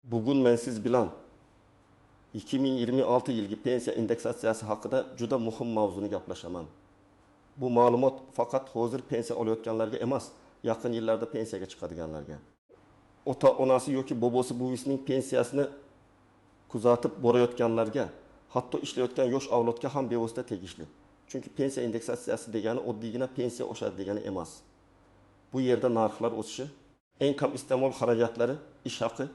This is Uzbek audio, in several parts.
Bugun men siz bilan 2026 yilgi pensiya indeksatsiyasi haqida juda muhim mavzuni gaplashaman. Bu ma'lumot faqat hozir pensiya olayotganlarga emas, yaqin yillarda pensiyaga chiqadiganlarga, ota onasi yoki bobosi buvisining pensiyasini kuzatib borayotganlarga, hatto ishlayotgan yosh avlodga ham bevosita tegishli. Chunki pensiya indeksatsiyasi degani oddiygina pensiya oshadi degani emas. Bu yerda narxlar o'sishi, eng kam iste'mol xarajatlari, ish haqi,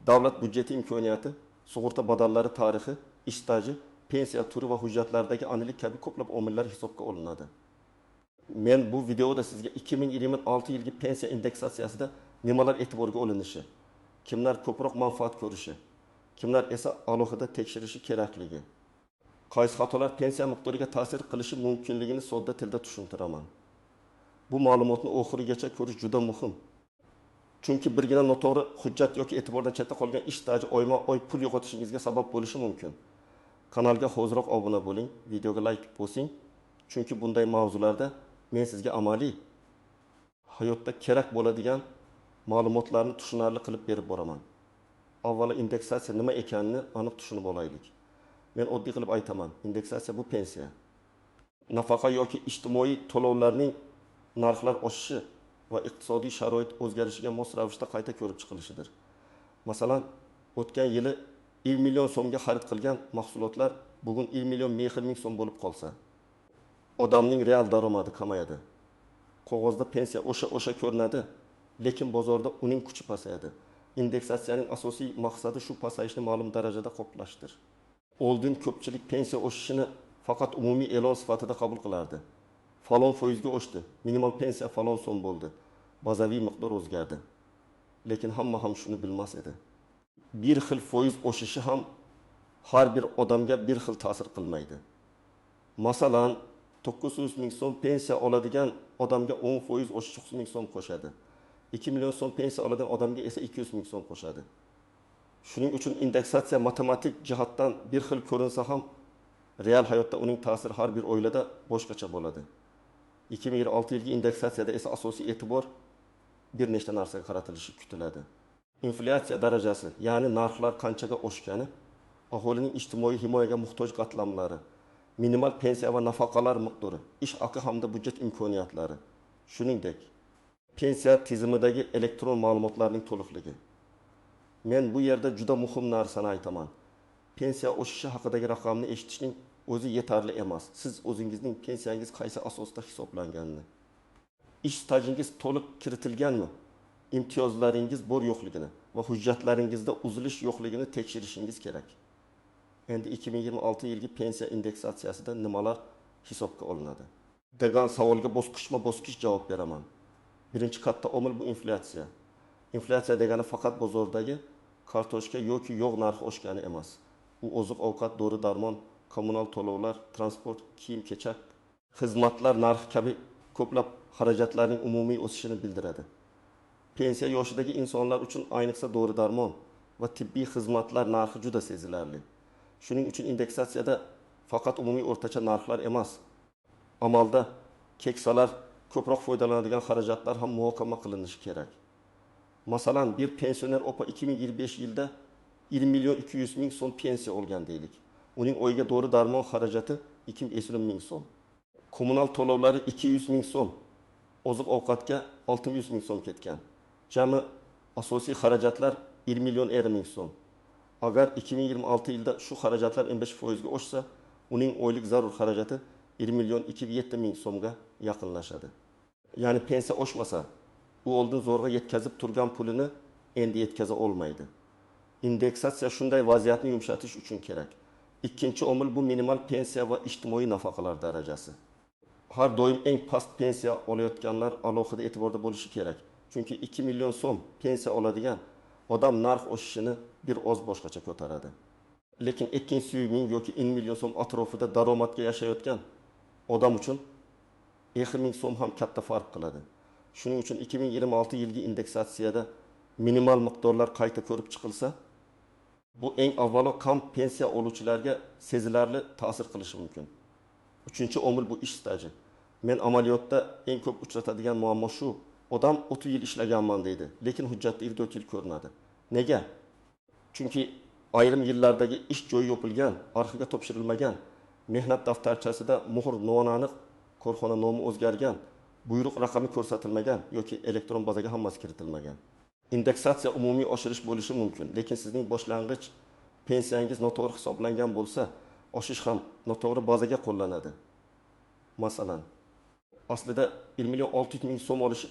davlat byudjeti imkoniyati, sug'urta badallari tarixi, ish staji, pensiya turi va hujjatlardagi aniqlik kabi ko'plab omillar hisobga olinadi. Men bu videoda sizga 2026 yilgi pensiya indeksatsiyasida nimalar e'tiborga olinishi, kimlar ko'proq manfaat ko'rishi, kimlar esa alohida tekshirishi kerakligi, qaysi xatolar pensiya miqdoriga ta'sir qilishi mumkinligini sodda tilda tushuntiraman. Bu ma'lumotni oxirigacha ko'rish juda muhim. Chunki birgina noto'g'ri hujjat yoki e'tibordan chetda qolgan ish staji oyma-oy pul yo'qotishingizga sabab bo'lishi mumkin. Kanalga hoziroq obuna bo'ling, videoga like bosing, chunki bunday mavzularda men sizga amaliy hayotda kerak bo'ladigan ma'lumotlarni tushunarli qilib berib boraman. Avvalo indeksatsiya nima ekanini aniq tushunib olaylik. Men oddiy qilib aytaman, indeksatsiya bu pensiya, nafaqa yoki ijtimoiy to'lovlarning narxlar oshishi va iqtisodiy sharoit o'zgarishiga mos ravishda qayta ko'rib chiqilishidir. Masalan, o'tgan yili 1 million so'mga xarid qilgan mahsulotlar bugun 1 million 5 ming so'm bo'lib qolsa, odamning real daromadi kamayadi. Qog'ozda pensiya o'sha ko'rinadi, lekin bozorda uning kuchi pasayadi. Indeksatsiyaning asosiy maqsadi shu pasayishni ma'lum darajada qoplashdir. Oldin ko'pchilik pensiya oshishini faqat umumiy e'lon sifatida qabul qilardi. Falon foizga oshdi, minimal pensiya falon so'm bo'ldi. Bazaviy miqdor o'zgardi. Lekin hamma ham shuni bilmas edi. Bir xil foiz oshishi ham har bir odamga bir xil ta'sir qilmaydi. Masalan, 900 ming so'm pensiya oladigan odamga 10% oshish 9 ming so'm qo'shadi. 2 million so'm pensiya oladigan odamga esa 200 ming so'm qo'shadi. Shuning uchun indeksatsiya matematik jihatdan bir xil ko'rinsa ham, real hayotda uning ta'siri har bir oilada boshqacha bo'ladi. 2026 yilgi indeksatsiyada esa asosiy e'tibor bir nechta narsaga qaratilishi kutiladi. Inflyatsiya darajasi, ya'ni narxlar qanchaga oshgani, aholining ijtimoiy himoyaga muhtoj qatlamlari, minimal pensiya va nafaqalar miqdori, ish haqi hamda byudjet imkoniyatlari, shuningdek, pensiya tizimidagi elektron ma'lumotlarning to'liqligi. Men bu yerda juda muhim narsani aytaman. Pensiya oshishi haqidagi raqamni eshitishning o'zi yetarli emas. Siz o'zingizning pensiyangiz qaysi asosda hisoblanganini, ish stajingiz to'liq kiritilganmi, imtiyozlaringiz bor yo'qligini va hujjatlaringizda uzilish yo'qligini tekshirishingiz kerak. Endi 2026 yilgi pensiya indeksatsiyasida nimalar hisobga olinadi degan savolga bosqichma-bosqich javob beraman. Birinchi katta omil bu inflyatsiya. Inflyatsiya degani faqat bozordagi kartoshka yoki yog' narxi oshgani emas. U oziq-ovqat, dori-darmon, kommunal to'lovlar, transport, kiyim-kechak, xizmatlar narxi kabi ko'plab xarajatlarning umumiy o'sishini bildiradi. Pensiya yoshidagi insonlar uchun ayniqsa dori-darmon va tibbiy xizmatlar narxi juda sezilarli. Shuning uchun indeksatsiyada faqat umumiy o'rtacha narxlar emas, amalda keksalar ko'proq foydalanadigan xarajatlar ham muhokama qilinishi kerak. Masalan, bir pensioner opa 2025 yilda 1 million 200 ming so'm pensiya olgan deylik. Uning oyiga dori-darmon xarajati 250 ming so'm. Kommunal to'lovlari 200 ming so'm. Oziq-ovqatga 600 ming so'm ketgan. Jami asosiy xarajatlar 1 million 50 ming so'm. Agar 2026 yilda shu xarajatlar 15% ga oshsa, uning oylik zarur xarajati 1 million 207 ming so'mga yaqinlashadi. Ya'ni pensiya oshmasa, u oldin zo'rg'a yetkazib turgan pulini endi yetkaza olmaydi. Indeksatsiya shunday vaziyatni yumshatish uchun kerak. Ikkinchi omil bu minimal pensiya va ijtimoiy nafaqalar darajasi. Har doim eng past pensiya olayotganlar alohida e'tiborda bo'lishi kerak. Chunki 2 million so'm pensiya oladigan odam narx oshishini bir oz boshqacha ko'taradi. Lekin 200 ming yoki 1 million so'm atrofida daromadga yashayotgan odam uchun 2 ming so'm ham katta farq qiladi. Shuning uchun 2026 yilgi indeksatsiyada minimal miqdorlar qayta ko'rib chiqilsa, bu eng avvalo kam pensiya oluvchilarga sezilarli ta'sir qilishi mumkin. Uchinchi omil bu ish staji. Men amaliyotda eng ko'p uchratadigan muammo shu. Odam 30 yil ishlaganman deydi, lekin hujjatda 24 yil ko'rinadi. Nega? Chunki ayrim yillardagi ish joyi yopilgan, arxivga topshirilmagan, mehnat daftarchasida muhr noaniq, korxona nomi o'zgargan, buyruq raqami ko'rsatilmagan yoki elektron bazaga hammasi kiritilmagan. Indeksatsiya umumiy oshirish bo'lishi mumkin, lekin sizning boshlang'ich pensiyangiz noto'g'ri hisoblangan bo'lsa, oshish ham noto'g'ri bazaga qo'llanadi. Masalan, aslida 1 million 600 ming so'm olishi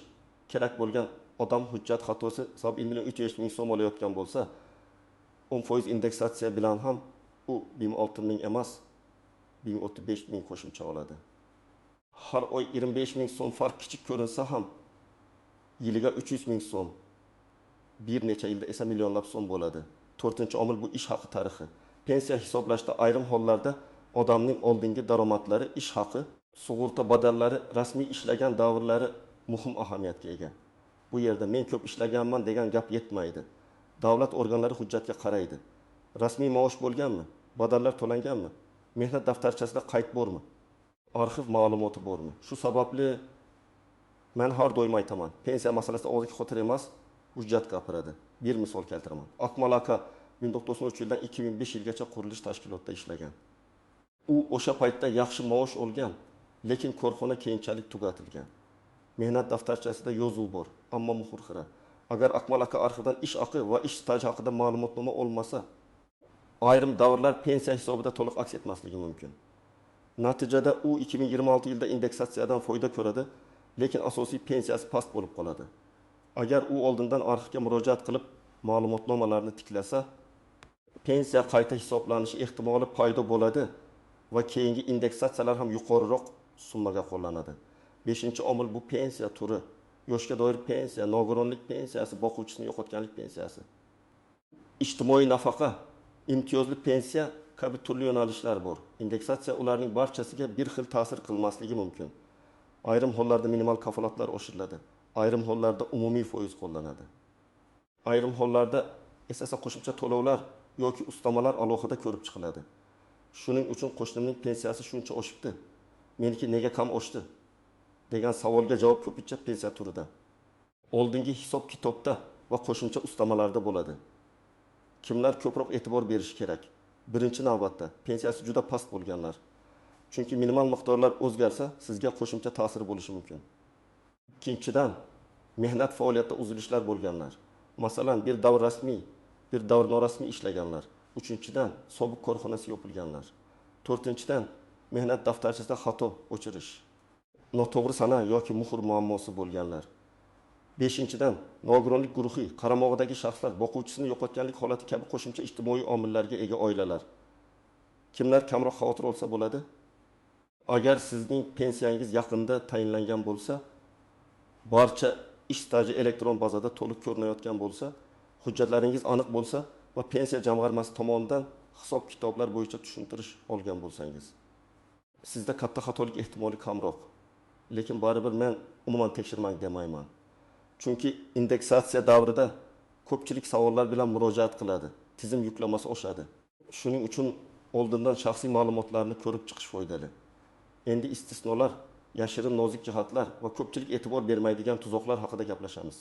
kerak bo'lgan odam hujjat xatosi sabab 1 million 300 ming so'm olayotgan bo'lsa, 10% indeksatsiya bilan ham u 26 ming emas, 1035 ming qo'shimcha oladi. Har oy 25 ming so'm farq kichik ko'rinsa ham, yiliga 300 ming so'm, bir necha yilda esa millionlab so'm bo'ladi. To'rtinchi omil bu ish haqi tarixi. Pensiya hisoblashda ayrim hollarda odamning oldingi daromadlari, ish haqi, sug'urta badallari, rasmiy ishlagan davrlari muhim ahamiyatga ega. Bu yerda men ko'p ishlaganman degan gap yetmaydi. Davlat organlari hujjatga qaraydi. Rasmiy maosh bo'lganmi? Badallar to'langanmi? Mehnat daftarchasida qayd bormi? Arxiv ma'lumoti bormi? Shu sababli men har doim aytaman, pensiya masalasida og'zaki xotira emas, hujjat gapiradi. Bir misol keltiraman. Akmal aka 1993 yildan 2005 yilgacha qurilish tashkilotida ishlagan. U o'sha paytda yaxshi maosh olgan, lekin korxona keyinchalik tugatilgan. Mehnat daftarchasida yozuv bor, ammo muhr xira. Agar Akmal aka arxivdan ish haqi va ish staji haqida ma'lumotnoma olmasa, ayrim davrlar pensiya hisobida to'liq aks etmasligi mumkin. Natijada u 2026 yilda indeksatsiyadan foyda ko'radi, lekin asosiy pensiyasi past bo'lib qoladi. Agar u oldindan arxivga murojaat qilib ma'lumotnomalarni tiklasa, pensiya qayta hisoblanishi ehtimoli paydo bo'ladi va keyingi indeksatsiyalar ham yuqoriroq summaga qo'llanadi. 5-omil bu pensiya turi. Yoshga doir pensiya, nogironlik pensiyasi, boquvchisini yo'qotganlik pensiyasi. Ijtimoiy nafaqa, imtiyozli pensiya kabi turli yo'nalishlar bor. Indeksatsiya ularning barchasiga bir xil ta'sir qilmasligi mumkin. Ayrim hollarda minimal kafolatlar oshiriladi. Ayrim hollarda umumiy foiz qo'llanadi. Ayrim hollarda esa qo'shimcha to'lovlar yoki ustamalar alohida ko'rib chiqiladi. Shuning uchun qo'shnimning pensiyasi shuncha oshibdi, meniki nega kam oshdi degan savolga javob ko'pincha pensiya turida, oldingi hisob-kitobda va qo'shimcha ustamalarda bo'ladi. Kimlar ko'proq e'tibor berishi kerak? Birinchi navbatda pensiyasi juda past bo'lganlar. Chunki minimal miqdorlar o'zgarsa, sizga qo'shimcha ta'siri bo'lishi mumkin. Ikkinchidan, mehnat faoliyatida uzilishlar bo'lganlar. Masalan, bir davr rasmiy, bir davr norasmiy ishlaganlar. Uchinchidan, sobiq korxonasi yopilganlar. To'rtinchidan, mehnat daftarchasida xato o'chirish, noto'g'ri sana yoki muhr muammosi bo'lganlar. Beshinchidan, nogironlik guruhi, qaramog'idagi shaxslar, boquvchisini yo'qotganlik holati kabi qo'shimcha ijtimoiy omillarga ega oilalar. Kimlar kamroq xavotir olsa bo'ladi? Agar sizning pensiyangiz yaqinda tayinlangan bo'lsa, barcha ish staji elektron bazada to'liq ko'rinayotgan bo'lsa, hujjatlaringiz aniq bo'lsa va pensiya jamg'armasi tomonidan hisob-kitoblar bo'yicha tushuntirish olgan bo'lsangiz, sizda katta xatolik ehtimoli kamroq. Lekin baribir men umuman tekshirmang demayman. Chunki indeksatsiya davrida ko'pchilik savollar bilan murojaat qiladi, tizim yuklamasi oshadi. Shuning uchun oldindan shaxsiy ma'lumotlarni ko'rib chiqish foydali. Endi istisnolar, yashirin nozik jihatlar va ko'pchilik e'tibor bermaydigan tuzoqlar haqida gaplashamiz.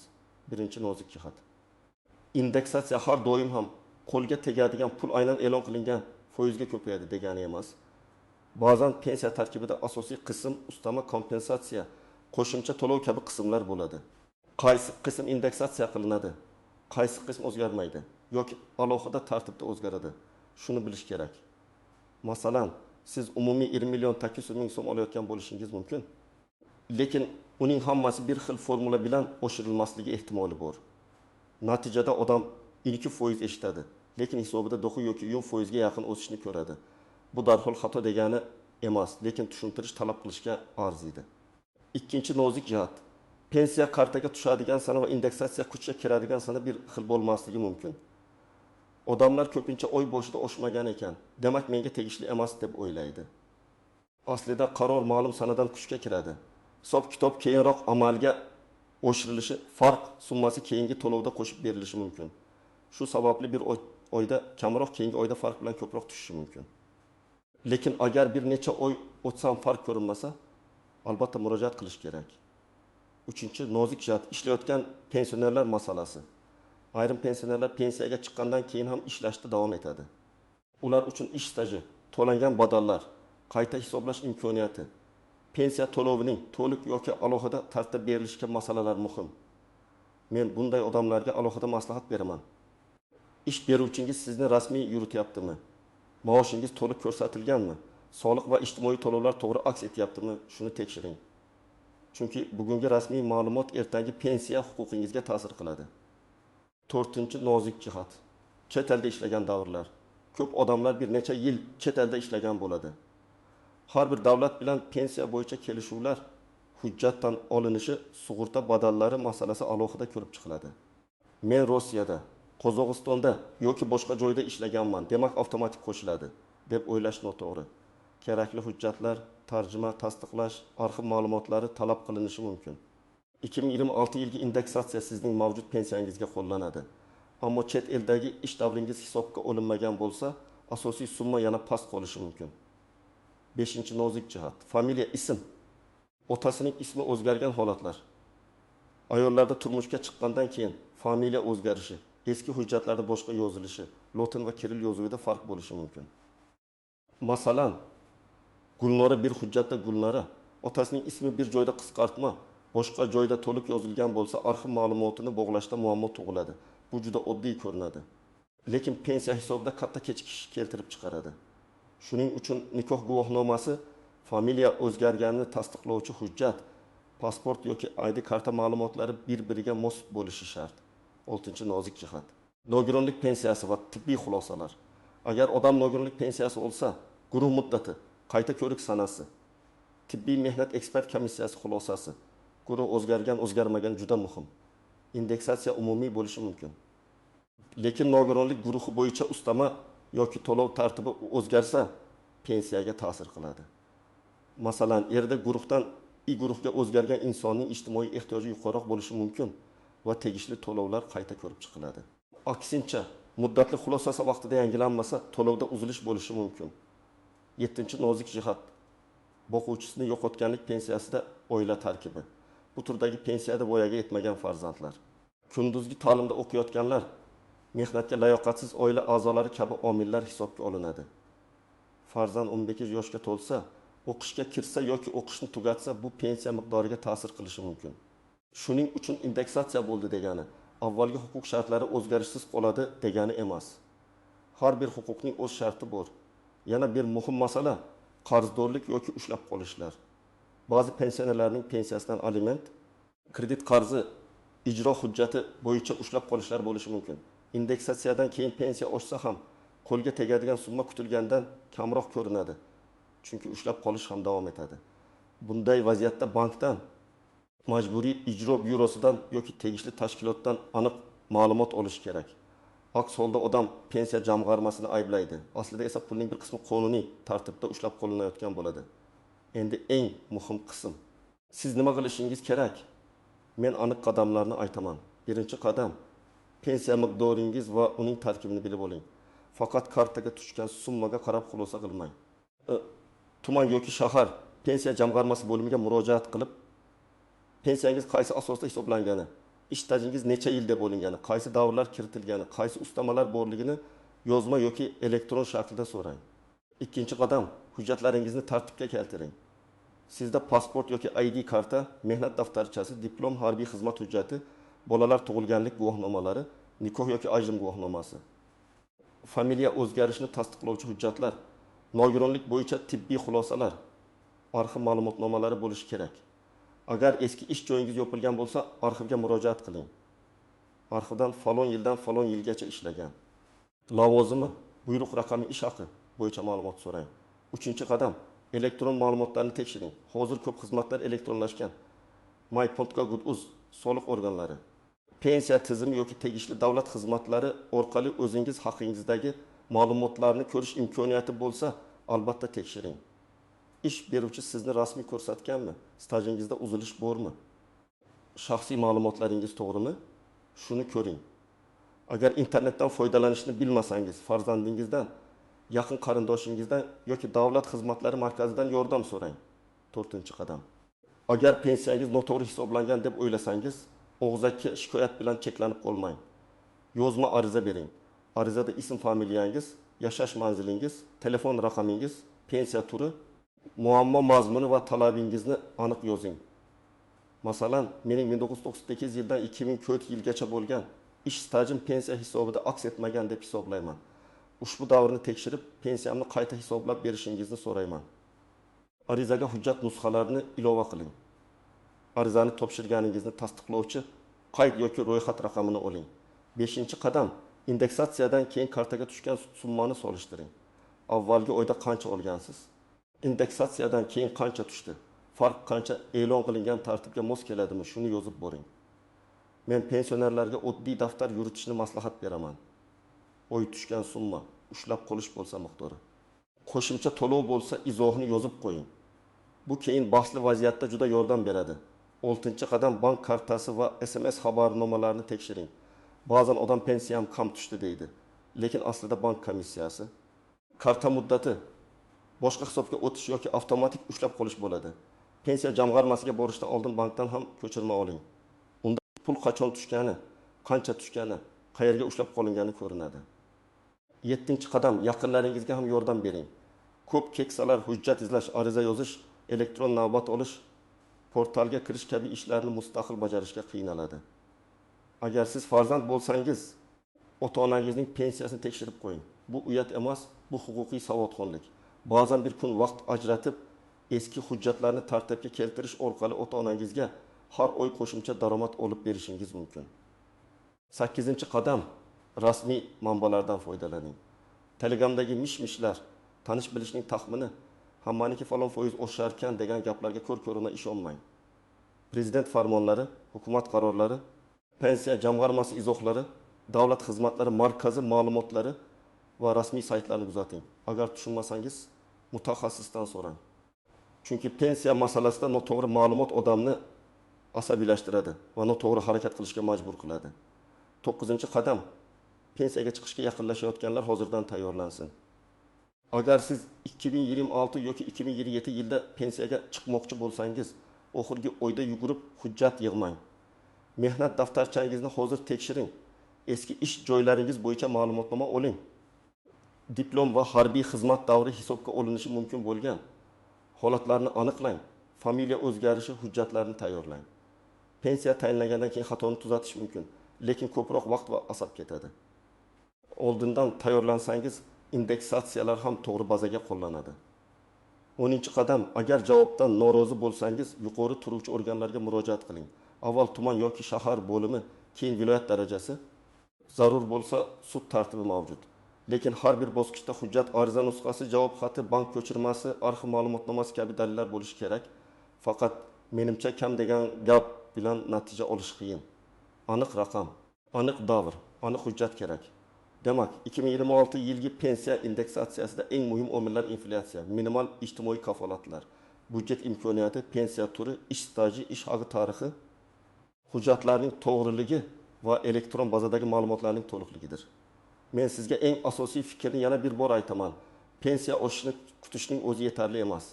Birinchi nozik jihat. Indeksatsiya har doim ham qo'lga tegadigan pul aynan e'lon qilingan foizga ko'payadi degani emas. Ba'zan pensiya tarkibida asosiy qism ustama kompensatsiya, qo'shimcha to'lov kabi qismlar bo'ladi. Qaysi qism indeksatsiya qilinadi, qaysi qism o'zgarmaydi yoki alohida tartibda o'zgaradi. Shuni bilish kerak. Masalan, siz umumiy 1 million 800 ming so'm olayotgan bo'lishingiz mumkin. Lekin uning hammasi bir xil formula bilan oshirilmasligi ehtimoli bor. Natijada odam 2% eshitadi, lekin hisobida 9 yoki 10% ga yaqin o'sishni ko'radi. Bu darhol xato degani emas, lekin tushuntirish talab qilishga arziydi. Ikkinchi nozik jihat. Pensiya kartaga tushadigan sana va indeksatsiya kuchga kiradigan sana bir xil bo'lmasligi mumkin. Odamlar ko'pincha oy boshida oshmagan ekan, demak menga tegishli emas deb o'ylaydi. Aslida qaror ma'lum sanadan kuchga kiradi. Hisob-kitob keyinroq amalga oshirilishi, farq summasi keyingi to'lovda qo'shib berilishi mumkin. Shu sababli bir oyda kamroq, keyingi oyda farq bilan ko'proq tushishi mumkin. Lekin agar bir necha oy o'tsa ham farq ko'rinmasa, albatta murojaat qilish kerak. Uchinchi nozik jihat, ishlayotgan pensionerlar masalasi. Ayrim pensionerlar pensiyaga chiqqandan keyin ham ishlashda davom etadi. Ular uchun ish staji, to'langan badallar, qayta hisoblash imkoniyati, pensiya to'lovining to'liq yoki alohida tartibda berilishi kabi masalalar muhim. Men bunday odamlarga alohida maslahat beraman. Ish beruvchingiz sizni rasmiy yurityaptimi? Maoshingiz to'liq ko'rsatilganmi? Soliq va ijtimoiy to'lovlar to'g'ri aks etyaptimi? Shuni tekshiring. Chunki bugungi rasmiy ma'lumot ertangi pensiya huquqingizga ta'sir qiladi. To'rtinchi nozik jihat. Chet elda ishlagan davrlar. Ko'p odamlar bir necha yil chet elda ishlagan bo'ladi. Har bir davlat bilan pensiya bo'yicha kelishuvlar hujjatdan olinishi, sug'urta badallari masalasi alohida ko'rib chiqiladi. Men Rossiyada, Qozog'istonda yoki boshqa joyda ishlaganman, demak avtomatik qo'shiladi deb o'ylash noto'g'ri. Kerakli hujjatlar, tarjima, tasdiqlash, arxiv ma'lumotlari talab qilinishi mumkin. 2026 yilgi indeksatsiya sizning mavjud pensiyangizga qo'llanadi. Ammo chet eldagi ish davringiz hisobga olinmagan bo'lsa, asosiy summa yana past qolishi mumkin. Beshinchi nozik jihat. Familiya, ism. Otasining ismi o'zgargan holatlar. Ayollarda turmushga chiqqandan keyin familiya o'zgarishi, eski hujjatlarda boshqa yozilishi, lotin va kirill yozuvida farq bo'lishi mumkin. Masalan, Gulnora bir hujjatda Gulnora, otasining ismi bir joyda qisqartma, boshqa joyda to'liq yozilgan bo'lsa, arxiv ma'lumotini bog'lashda muammo tug'iladi. Bu juda oddiy ko'rinadi. Lekin pensiya hisobida katta kechikish keltirib chiqaradi. Shuning uchun nikoh guvohnomasi, familiya o'zgarganini tasdiqlovchi hujjat, pasport yoki ID karta ma'lumotlari bir-biriga mos bo'lishi shart. Oltinchi nozik jihat. Nogironlik pensiyasi va tibbiy xulosalar. Agar odam nogironlik pensiyasi olsa, guruh muddati, qayta ko'rik sanasi, tibbiy mehnat ekspert komissiyasi xulosasi, guruh o'zgargan, o'zgarmagan juda muhim. Indeksatsiya umumiy bo'lishi mumkin. Lekin nogironlik guruhi bo'yicha ustama yoki to'lov tartibi o'zgarsa, pensiyaga ta'sir qiladi. Masalan, erda guruhdan I guruhga o'zgargan insonning ijtimoiy ehtiyoji yuqoriroq bo'lishi mumkin va tegishli to'lovlar qayta ko'rib chiqiladi. Aksincha, muddatli xulosasi vaqtida yangilanmasa, to'lovda uzilish bo'lishi mumkin. Yettinchi nozik jihat. Boquvchisini yo'qotganlik pensiyasida oila tarkibi. Bu turdagi pensiyada voyaga yetmagan farzandlar, kunduzgi ta'limda o'qiyotganlar, mehnatga layoqatsiz oila a'zolari kabi omillar hisobga olinadi. Farzand 15 yoshga to'lsa, o'qishga kirsa yoki o'qishni tugatsa, bu pensiya miqdoriga ta'sir qilishi mumkin. Shuning uchun indeksatsiya bo'ldi degani, avvalgi huquq shartlari o'zgarishsiz qoladi degani emas. Har bir huquqning o'z sharti bor. Yana bir muhim masala qarzdorlik yoki ushlab qolishlar. Ba'zi pensionerlarning pensiyasidan aliment, kredit qarzi, ijro hujjati bo'yicha ushlab qolishlar bo'lishi mumkin. Indeksatsiyadan keyin pensiya oshsa ham qo'lga tegadigan summa kutilgandan kamroq ko'rinadi. Chunki ushlab qolish ham davom etadi. Bunday vaziyatda bankdan, majburiy ijro byurosidan yoki tegishli tashkilotdan aniq ma'lumot olish kerak. Aks holda odam pensiya jamg'armasini ayblaydi. Aslida esa pulning bir qismi qonuniy tartibda ushlab qolinayotgan bo'ladi. Endi eng muhim qism. Siz nima qilishingiz kerak? Men aniq qadamlarni aytaman. Birinchi qadam, pensiya miqdoringiz va uning tarkibini bilib oling. Faqat kartaga tushgan summaga qarab xulosa qilmang. Tuman yoki shahar pensiya jamg'armasi bo'limiga murojaat qilib, pensiyangiz qaysi asosda hisoblangani, ish stajingiz necha yilda bo'lingani, qaysi davrlar kiritilgani, qaysi ustamalar borligini yozma yoki elektron shaklda so'rang. Ikkinchi qadam, hujjatlaringizni tartibga keltiring. Sizda pasport yoki ID karta, mehnat daftarchasi, diplom, harbiy xizmat hujjati, bolalar tug'ilganlik guvohnomalari, nikoh yoki ajrim guvohnomasi, familiya o'zgarishini tasdiqlovchi hujjatlar, nogironlik bo'yicha tibbiy xulosalar, arxiv ma'lumotnomalari bo'lishi kerak. Agar eski ish joyingiz yopilgan bo'lsa, arxivga murojaat qiling. Arxivdan falon yildan falon yilgacha ishlagan, lavozimi, buyruq raqami, ish haqi bo'yicha ma'lumot so'rang. Uchinchi qadam, elektron ma'lumotlarni tekshiring. Hozir ko'p xizmatlar elektronlashgan. My.gov.uz, soliq organlari, pensiya tizimi yoki tegishli davlat xizmatlari orqali o'zingiz haqingizdagi ma'lumotlarni ko'rish imkoniyati bo'lsa, albatta tekshiring. Ish beruvchi sizni rasmiy ko'rsatganmi? Stajingizda uzilish bormi? Shaxsiy ma'lumotlaringiz to'g'rimi? Shuni ko'ring. Agar internetdan foydalanishni bilmasangiz, farzandingizdan, yaqin qarindoshingizdan yoki davlat xizmatlari markazidan yordam so'rang. To'rtinchi qadam. Agar pensiyangiz noto'g'ri hisoblangan deb o'ylasangiz, og'zaki shikoyat bilan cheklanib qolmang. Yozma ariza bering. Arizada ism familiyangiz, yashash manzilingiz, telefon raqamingiz, pensiya turi, muammo mazmuni va talabingizni aniq yozing. Masalan, mening 1998 yildan 2004 yilgacha bo'lgan ish stajim pensiya hisobida aks etmagan deb hisoblayman. Ushbu davrni tekshirib, pensiyamni qayta hisoblab berishingizni so'rayman. Arizaga hujjat nusxalarini ilova qiling. Arizani topshirganingizni tasdiqlovchi qayd yoki ro'yxat raqamini oling. 5-qadam indeksatsiyadan keyin kartaga tushgan summani solishtiring. Avvalgi oyda qancha olgansiz? Indeksatsiyadan keyin qancha tushdi? Farq qancha e'lon qilingan tartibga mos keladimi? Shuni yozib boring. Men pensionerlarga oddiy daftar yuritishni maslahat beraman. Oy tushgan summa, ushlab qolish bo'lsa miqdori. Qo'shimcha to'lov bo'lsa izohini yozib qo'ying. Bu keyin bahsli vaziyatda juda yordam beradi. 6-qadam bank kartasi va SMS xabarnomalarini tekshiring. Ba'zan odam pensiyam kam tushdi deydi, lekin aslida bank komissiyasi, karta muddati, boshqa hisobga o'tish yoki avtomatik ushlab qolish bo'ladi. Pensiya jamg'armasiga borishdan oldin bankdan ham ko'chirma oling. Unda pul qachon tushgani, qancha tushgani, qayerga ushlab qolingani ko'rinadi. 7-qadam yaqinlaringizga ham yordam bering. Ko'p keksalar hujjat izlash, ariza yozish, elektron navbat olish, portalga kirish kabi ishlarni mustaqil bajarishga qiynaladi. Agar siz farzand bo'lsangiz, ota-onangizning pensiyasini tekshirib qo'ying. Bu uyat emas, bu huquqiy savodxonlik. Ba'zan bir kun vaqt ajratib, eski hujjatlarni tartibga keltirish orqali ota-onangizga har oy qo'shimcha daromad olib berishingiz mumkin. 8-qadam rasmiy manbalardan foydalaning. Telegramdagi mish-mishlar, tanish bilishning taxmini, hammaniki falon foiz osharkan degan gaplarga ko'r-ko'rona ishonmang. Prezident farmonlari, hukumat qarorlari, pensiya jamg'armasi izohlari, davlat xizmatlari markazi ma'lumotlari va rasmiy saytlarni kuzating. Agar tushunmasangiz, mutaxassisdan so'rang. Chunki pensiya masalasida noto'g'ri ma'lumot odamni asabiylashtiradi va noto'g'ri harakat qilishga majbur qiladi. 9-qadam pensiyaga chiqishga yaqinlashayotganlar hozirdan tayyorlansin. Agar siz 2026 yoki 2027 yilda pensiyaga chiqmoqchi bo'lsangiz, oxirgi oyda yugurib hujjat yig'mang. Mehnat daftarchangizni hozir tekshiring. Eski ish joylaringiz bo'yicha ma'lumotnoma oling. Diplom va harbiy xizmat davri hisobga olinishi mumkin bo'lgan holatlarni aniqlang. Familiya o'zgarishi hujjatlarini tayyorlang. Pensiya tayinlangandan keyin xatoni tuzatish mumkin, lekin ko'proq vaqt va asab ketadi. Oldindan tayyorlansangiz, indeksatsiyalar ham to'g'ri bazaga qo'llanadi. 10-qadam agar javobdan norozi bo'lsangiz, yuqori turuvchi organlarga murojaat qiling. Avval tuman yoki shahar bo'limi, keyin viloyat darajasi, zarur bo'lsa sud tartibi mavjud. Lekin har bir bosqichda hujjat, ariza nusxasi, javob xati, bank ko'chirmasi, arxiv ma'lumotnomasi kabi dalillar bo'lishi kerak. Faqat menimcha kam degan gap bilan natija olish qiyin. Aniq raqam, aniq davr, aniq hujjat kerak. Demak, 2026 yilgi pensiya indeksatsiyasida eng muhim omillar inflyatsiya, minimal ijtimoiy kafolatlar, budjet imkoniyati, pensiya turi, ish staji, ish haqi tarixi, hujjatlarning to'g'riligi va elektron bazadagi ma'lumotlarning to'liqligidir. Men sizga eng asosiy fikrni yana bir bor aytaman. Pensiya oshishini kutishning o'zi yetarli emas.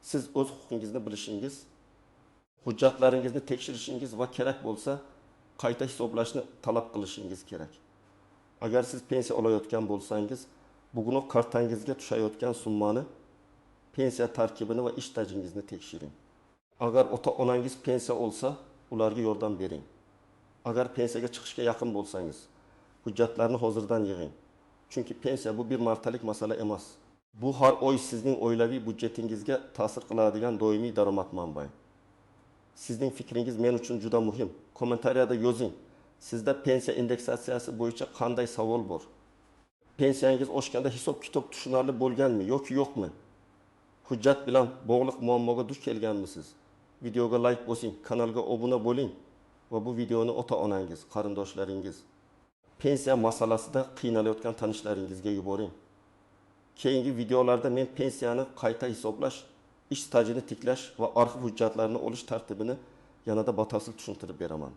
Siz o'z huquqingizni bilishingiz, hujjatlaringizni tekshirishingiz va kerak bo'lsa qayta hisoblashni talab qilishingiz kerak. Agar siz pensiya olayotgan bo'lsangiz, bugunoq kartangizga tushayotgan summani, pensiya tarkibini va ish stajingizni tekshiring. Agar ota-onangiz pensiya olsa, ularga yordam bering. Agar pensiyaga chiqishga yaqin bo'lsangiz, hujjatlarni hozirdan yig'ing. Chunki pensiya bu bir martalik masala emas. Bu har oy sizning oilaviy budjetingizga ta'sir qiladigan doimiy daromad manbai. Sizning fikringiz men uchun juda muhim. Kommentariyada yozing. Sizda pensiya indeksatsiyasi bo'yicha qanday savol bor? Pensiyangiz oshganda hisob-kitob tushunarli bo'lganmi yoki yo'qmi? Hujjat bilan bog'liq muammoga duch kelganmisiz? Videoga like bosing, kanalga obuna bo'ling va bu videoni ota-onangiz, qarindoshlaringiz, pensiya masalasida qiynalayotgan tanishlaringizga yuboring. Keyingi videolarda men pensiyani qayta hisoblash, ish stajini tiklash va arxiv hujjatlarini olish tartibini yanada batafsil tushuntirib beraman.